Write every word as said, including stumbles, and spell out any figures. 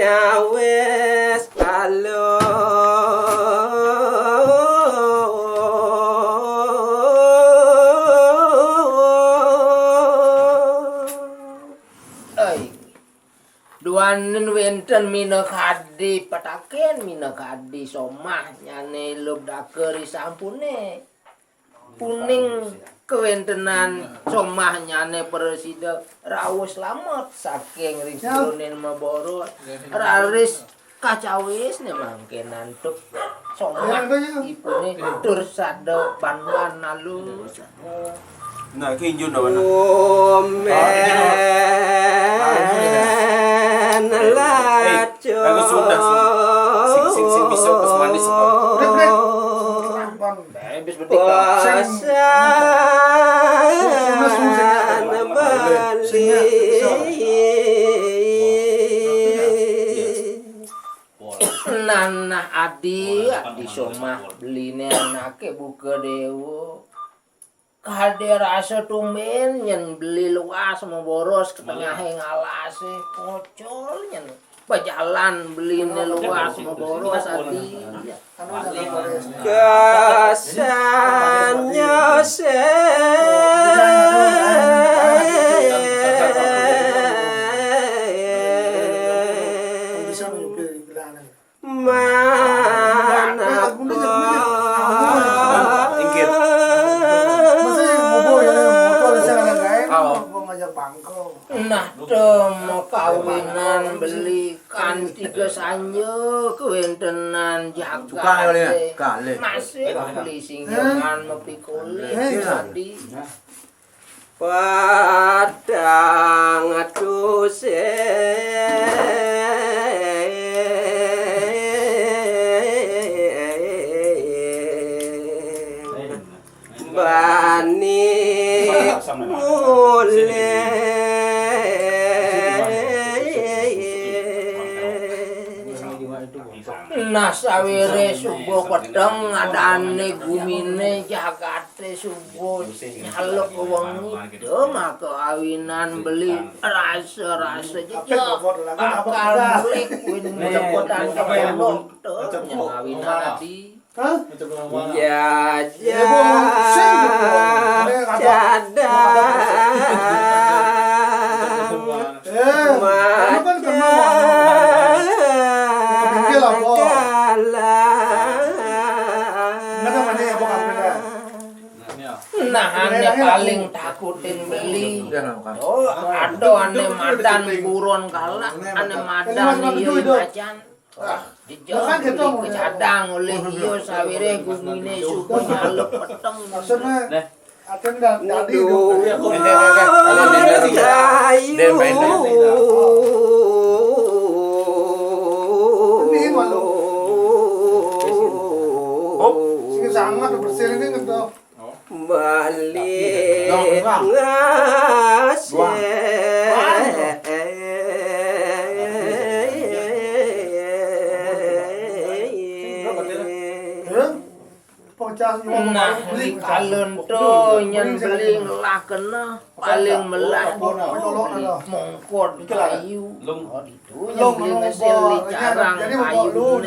Awis alo. Ai. Duaning wénten minakadi petaken, minakadi somahnyané lubdaka ri sampuné. Uning kawéntenan somahnyané prasida rauh slamet saking ring sajeroning maboros, raris kacawisné mangkin antuk somah ipuné tur sada banban alus. Nah, iki injun dawane. Omen. Ah, iki lho. Lacur. Eh, aku sudah, sudah. Sing, sing, sing bisa pas mandi, sudah. Udah, udah. Habis betik, Bang. Puasa bali. Nanah adi, adi somah beliné anaké buka déwa. Kadé rasa tumbén yén beli luas maboros ka tengahing alasé, kocol yén. Bejalan beliné luas maboros adi. Kesannya sing manapa. Inggih. Nah, temu kawinan beli kanti kesanja kawéntenan jagaté. Masih beli sing jaman mapikolih tadi. Padang tusing bani mulih. Nah, sawiréh subuh peteng adané guminé jagaté subuh nyaluk wengi, maka awinan beli rasa-rasa jejak bakal mulih kuwi mudah-mudahan kepondok. Tuh, nyen awinan adi. Hah? Ya, ya, cadang. Eh, lu kan kenal, Bang. Ke pinggir lah, Bang. Enggak ada mana ya, Bang, apa dah? Nah, ané paling takutin beli. Oh, ada ané madan buron galak, ané madan iya macan. Dijak kecadang olih iya sawiréh guminé suba nyaluk peteng. Maksudnya, Atén dah tadi dong. Ini malu. Sing sangat bersih ini ngetok. Balik ngasih. Nah, di kalon to nyen beli ngelah kena paling melah mongkod kayu. Oh, ditu nyen beli ngesil di carang kayu.